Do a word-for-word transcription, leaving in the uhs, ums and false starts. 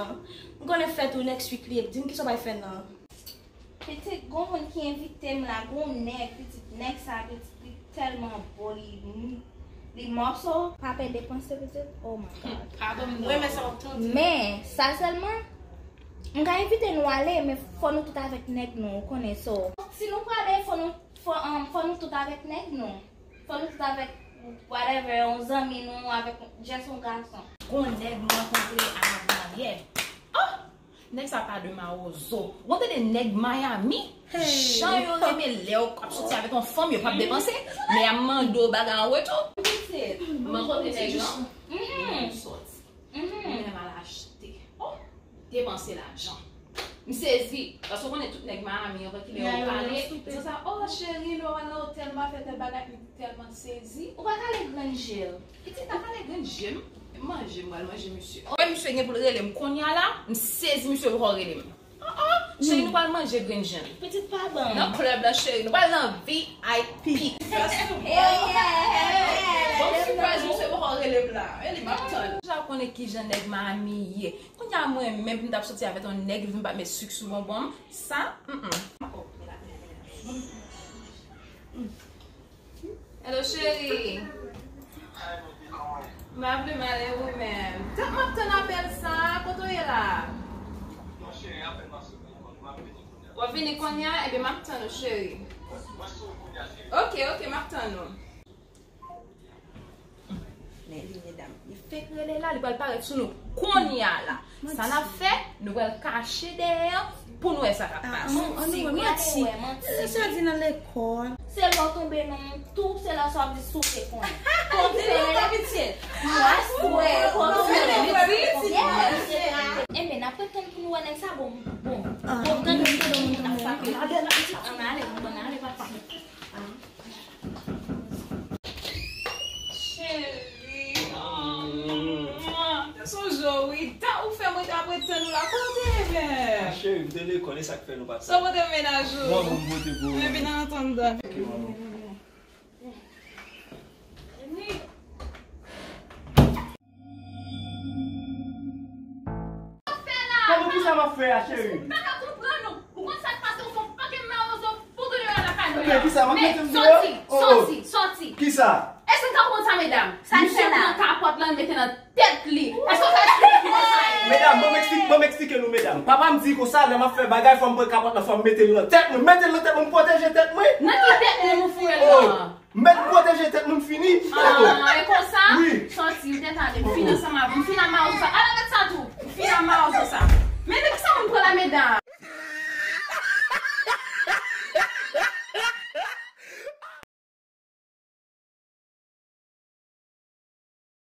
M konnen fèt ou next week li ye. Di m kisa w pral fè nan. Pitit, gon moun ki envite m la, gon nèg, pitit, nèg sa, pitit, li tèlman bo, li, li mòso. Pa pè depanse, pitit. Oh my God. Pa ban m non. Mwen, men sa w tande. Men, sa sèlman, m ka envite nou ale, men fò nou tout avèk nèg nou, ou konnen, so. Si nou prale, fò nou, fò, um, fò nou tout avèk nèg nou. Fò nou tout avèk whatever, yon zanmi nou, avèk just yon gason. Gon nèg m rankontre avan yè. Oh! Nèg sa pa de mawozo. Ou tande nèg Miami? Jan yo renmen lè yo ap soti avèk yon fanm, yo p ap depanse, men y ap mande w bagay an retou. Pitit. M rankontre nèg lan. Mhm. M soti. Mhm. M menm al achte. Oh, depanse lajan. M sezi. Paske w konnen tout nèg Miami, anvan ki lè yo pale, yo sa, oh, cheri, nou al nan otèl, nou al fè tèl bagay. M tèlman sezi. Ou pa kale grenn je l. Pitit, pa kale grenn je m. M manje, m pral manje misye. Wè misye gen pou l rele m kounye a la, m sezi misye poko rele m. Oh, oh, cheri, nou pral manje grenn je m. Pitit pa ban. Nan club la, cheri, nou pral nan V I P. Bon, surprise, misye poko rele m la. E li m ap tann. Deja konnen kijan nèg Miami ye. Kounye a mwen menm, m t ap soti avèk yon nèg, li vin pa met sik sou bonbon m. Sa, mm, mm. Hello, cheri. M pa vle mal e ou menm. Tank m ap tann apèl sa, kote w ye la? W ap vini kounye a? Ebyen, m ap tann ou, cheri. Ok, ok, m ap tann ou. Men li, medam, li fèk rele la, li pral parèt sou nou kounye a la. Sa n ap fè, nou pral kache dèyè an pou nou wè sa k ap pase. Manti, manti. Sa di nan lekòl. Se lè w tonbe nan tou, se lè sa w ap di sou te konnen. Kontinye, kontinye. Mwen swè, kontinye. Enben, n ap ret tann pou nou wè nèg sa bon. Bon, bon, tande, tande, tande. Ann ale, ann ale, papa. Cheri, oh, se yon jou, wi. Ta ou fè mwen t ap ret tann ou la. Kote, men? Cheri, m te lekòl, e sa k fè nou pa t. Sa w pote mennaj ou? Mwen, mwen pote pou ou. Mwen vin antann dan. Ok, manman. Kòman kisa m ap fè a, cheri? M pa ka konprann ou. Ou konn sa k pase, ou fè yon pakèt mawozo pou tounen nan lakay mwen. Men kisa, m ap mete m deyò? Sòti, sòti, sòti. Kisa? Èske n ka konprann sa, medam? Sa l fè la? Misye pran kapòt lan, l mete nan tèt li. Èske w ka eksplike ki sa ye? Medam, ban m eksplike, ban m eksplike nou, medam. Papa m di konsa, lè m ap fè bagay, fò m pran kapòt lan, fò m mete l nan tèt mwen. Mete l nan tèt mwen, m pwoteje tèt mwen. Nan ki tèt mwen?